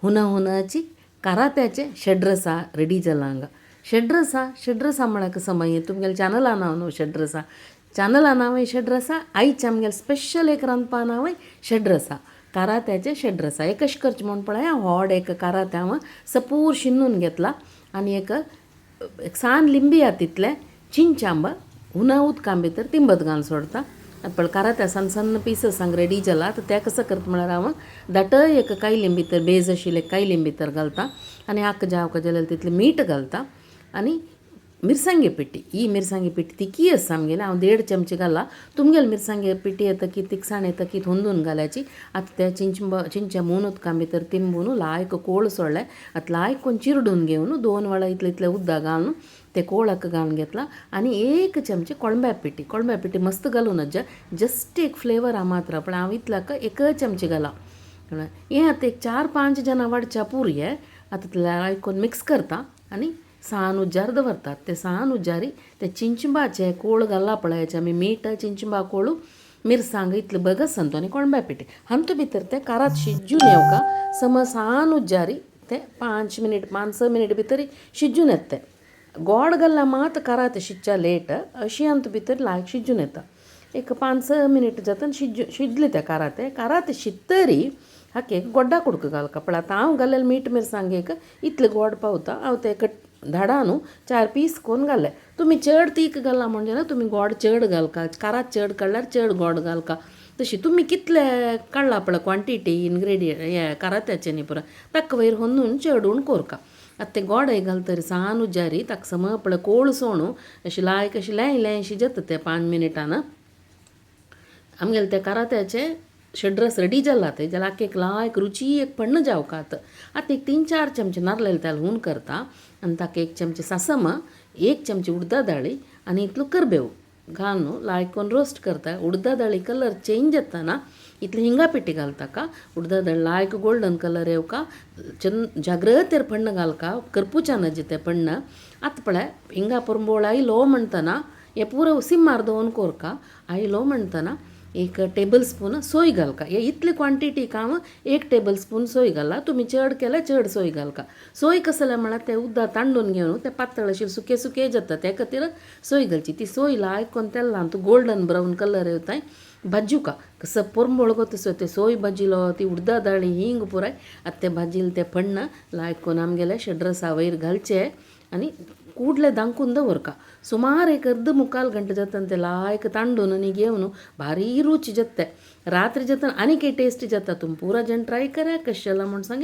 हुना हुनाची कारात्याचे षड्रसा रेडी जाला हांगा. षड्रसा षड्रसा म्हळ्यार समय तुमगेले चॅनला नांव न्हू षड्रसा, चॅनला नांवय षड्रसा, आयचे आमगेले स्पेशल एक रांदपा नांवय षड्रसा, कारात्याचे षड्रसा. एक कशें करचें म्हूण पळया. व्हड एक कारातें हांव सपूर शिनून घेतला आनी एक एक सान लिंबी आहा तितलें चिंचांब हुना उदकां भितर तिंबत घालून सोडता. पळय कारात्या सन्न सन्न पिसस हांगा रेडी जाला. आतां तें कसो करता म्हळ्यार हांव दाटय एक कायलीं भितर बेज आशिल्ले कायलीं भितर घालता आनी आक्क जावका जाल्यार तितलें मीठ घालता आनी मिरसांगे पिठी, ही मिरसांगे पिठी तिकी आसा आमगेली, हांव 1.5 चमचे घाला. तुमगेले मिरसांगे पिठी येता की तिखसाण येता की हुंदून घाल्याची. आतां त्या चिंच्या मून उदकां भितर तिंबून लायक कोळ सोडलें. आतां लायक कोण चिरडून घेवन 2 वेळा इतले इतले उदक घालून ते कोळाक घालून घेतला आनी 1 चमचे कोळंब्या पिठी. कोळंब्या पिठी मस्त घालून जस्ट एक फ्लेवर हा मात्र, पण हांव इतल्याक 1 चमचे घाला. हें आतां एक 4-5 जाणां वाडच्या पुरी. आतां लायक कोन्न मिक्स करता आनी सान उज्जार दवरतात. ते सान उज्जारी ते चिंचबाचे कोळ घाला पळयाचे आमी, मीठ चिंचबा कोळू मिरसांग इतले बगस तो आनी कोळंब्या पिठी हातूं भितर ते कारात शिजून येवका सम सान उज्जारी ते 5 मिनीट 5-6 मिनीट भितर शिजून येता. ते गोड घालला मात कारात शिजच्या लेट, अशी हातूं भितर लायक शिजून येता. एक 5-6 मिनीट जाता शिजले ते काराते. कारात शिजतरी हाका एक गोड्डा कुडको घालका. पळय आतां हांव घालेलें मीठ मिरसांगेक इतलें गोड पावता. हांव ते धाडा न्हू 4 पीस कोन्न घाले. तुमी चड तीख घाला म्हणजे ना तुमी गोड चड घालका, कारात चड काडल्यार चड गोड घालका. तशी तुमी कितले काडला पळय क्वांटिटी इनग्रेडियंट हे कारात्याचे न्ही पुरो ताका वयर होंदून चडून कोरका. आतां तें गोडय घालतरी सान उज्जारी ताका सम पळय कोळ सोणू अशें लायक अशें लें लें अशें जाता तें 5 मिनटान आमगेले ते कारात्याचे षड्रस रेडी जाला. ते जाल्यार एक लायक रुची एक पण्ण जावका. आतां आतां एक 3-4 चमचे नारलेले तेल हून करता आनी ताका 1 चमचे सासम, 1 चमचे उडदा दाळी आनी इतलो करबेव घालून लायक कोन्न रोस्ट करता. उडदा दाळी कलर चेंज जाताना इतली हिंगा पिठी घालता का. उडदा दाळ लायक गोल्डन कलर येवका चंद जाग्रतेर पण्ण घालका, करपुच्या नजे तें पण्ण. आतां पळय हिंगा परंबोळ आयलो म्हणटना हें पुरो सिमार दवरून कोरका. आयलो म्हणटना 1 टेबल स्पून सोय घालका. हे इतली क्वांटिटीक हांव 1 टेबल स्पून सोय घाला. तुमी चड केल्यार चड सोय घालका. सोय कसले म्हळ्यार ते उदक तांडून घेवन ते पातळ अशें सुके सुके जाता, त्या खातीर सोय घालची. ती सोय लायक कोन्न तेलांत गोल्डन ब्रावन कलर येवताय भाजुका कसो पोरंबोळ गो तसो ते सोय भाजिलो, ती उडदा दाळी हिंग पुराय. आतां तें भाजिल्लें तें पण्ण लायक कोन्न आमगेले षड्रसा वयर घालचे आनी कुडले दांकून दवरका. सुमार एक अर्द मुखाल घंटे जाता ते लायक तांडून आनी घेवन भारी रुची जाता. रात्री जाता आनीक टेस्टी जाता. तुमी पुरा जण ट्राय करा कशें जाला म्हूण सांग.